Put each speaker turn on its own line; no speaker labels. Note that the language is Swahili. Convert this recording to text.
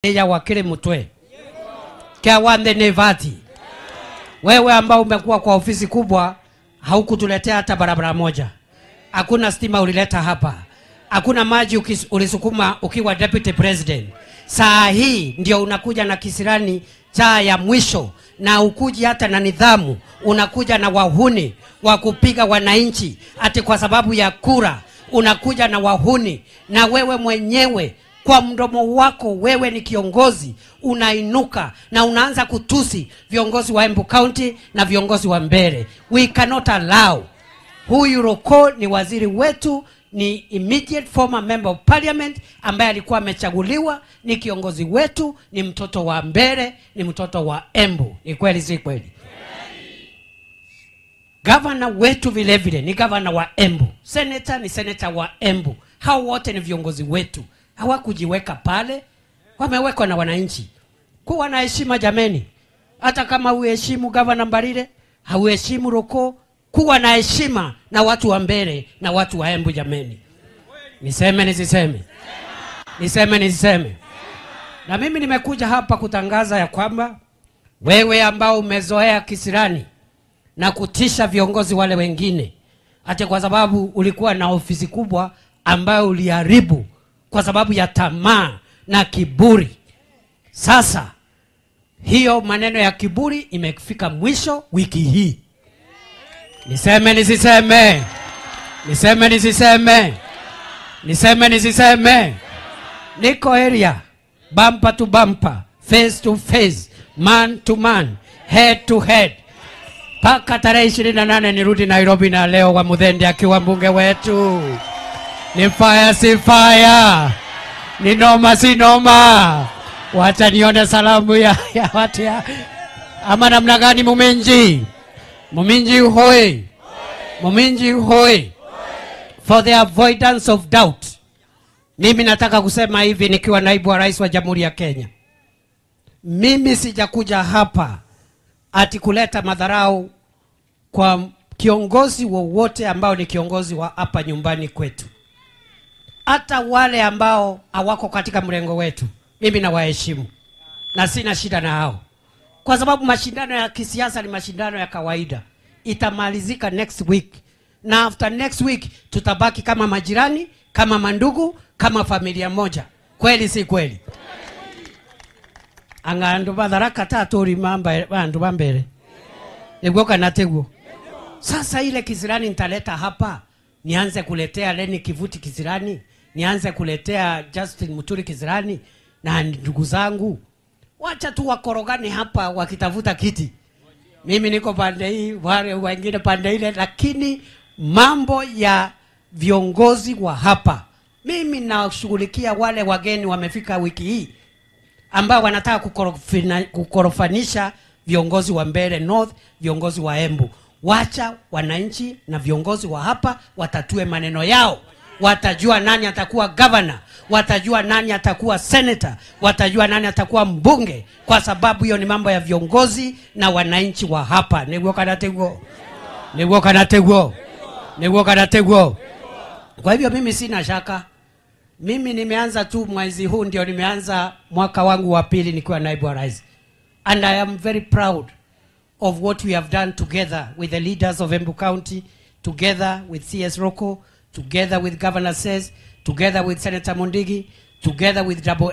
Ya wakili mutwe kia wande nevati. Wewe ambao umekuwa kwa ofisi kubwa haukutuletea hata barabara moja. Hakuna stima ulileta hapa. Hakuna maji ulisukuma ukiwa deputy president. Saa hii ndio unakuja na kisirani cha ya mwisho, na ukuji hata na nidhamu, unakuja na wahuni wa kupiga wananchi ati kwa sababu ya kura. Unakuja na wahuni, na wewe mwenyewe kwa mdomo wako, wewe ni kiongozi, unainuka na unaanza kutusi viongozi wa Embu County na viongozi wa Mbere. We cannot allow. Huyu Roko ni waziri wetu, ni immediate former member of parliament ambaye alikuwa amechaguliwa, ni kiongozi wetu, ni mtoto wa Mbere, ni mtoto wa Embu. Ni kweli si kweli? Governor wetu vile vile ni governor wa Embu. Senator ni senator wa Embu. Hao wote ni viongozi wetu. Hawakujiweka pale, wamewekwa na wananchi. Kuwa na heshima jameni. Hata kama uheshimu Governor Mbarire, hauheshimu Roko, kuwa na heshima na watu wa Mbere na watu wa Embu jameni. Niseme nisiseme? Niseme nisiseme? Na mimi nimekuja hapa kutangaza ya kwamba wewe ambao umezoea kisirani na kutisha viongozi wale wengine, hata kwa sababu ulikuwa na ofisi kubwa ambayo uliharibu kwa sababu ya tamaa na kiburi. Sasa hiyo maneno ya kiburi imefika mwisho wiki hii. Niseme nisiseme? Niseme nisiseme? Niseme nisiseme? Niko area, bumper to bumper, face to face, man to man, head to head. Paka tarehe 28 nirudi Nairobi na leo wa Muthendi akiwa mbunge wetu. Ni fire si fire, ni noma si noma. Wacha nione salamu ya watu ya ama namna gani. Muminji, Muminji hoi, Muminji hoi. For the avoidance of doubt, mimi nataka kusema hivi nikiwa naibu wa rais wa Jamhuri ya Kenya. Mimi sijakuja hapa ati kuleta madharau kwa kiongozi wowote ambao ni kiongozi wa hapa nyumbani kwetu. Hata wale ambao hawako katika mrengo wetu, mimi nawaheshimu na sina shida na hao, kwa sababu mashindano ya kisiasa ni mashindano ya kawaida. Itamalizika next week, na after next week tutabaki kama majirani, kama mandugu, kama familia moja. Kweli si kweli? Angandu badharaka tatu mamba bandu bambere niguo kana teguo. Sasa ile kisirani nitaleta hapa, nianze kuletea Leni Kivuti kisirani, nianze kuletea Justin Muturi kisirani na ndugu zangu. Wacha tu wakorogane hapa wakitafuta kiti. Mimi niko pande hii, wale wengine pande ile, lakini mambo ya viongozi wa hapa, mimi nashughulikia wale wageni wamefika wiki hii ambao wanataka kukorofanisha viongozi wa Mbere North, viongozi wa Embu. Wacha wananchi na viongozi wa hapa watatue maneno yao. Watajua nani atakuwa governor, watajua nani atakuwa senator, watajua nani atakuwa mbunge, kwa sababu hiyo ni mambo ya viongozi na wananchi wa hapa. Niguo kana teguo? Niguo kana teguo? Niguo kana teguo? Kwa hivyo mimi sina shaka. Mimi nimeanza tu mwezi huu, ndio nimeanza mwaka wangu wa pili nikiwa naibu wa rais. And I am very proud of what we have done together with the leaders of Embu County, together with CS Roko, together with Governor Says, together with Senator Mundigi, together with Double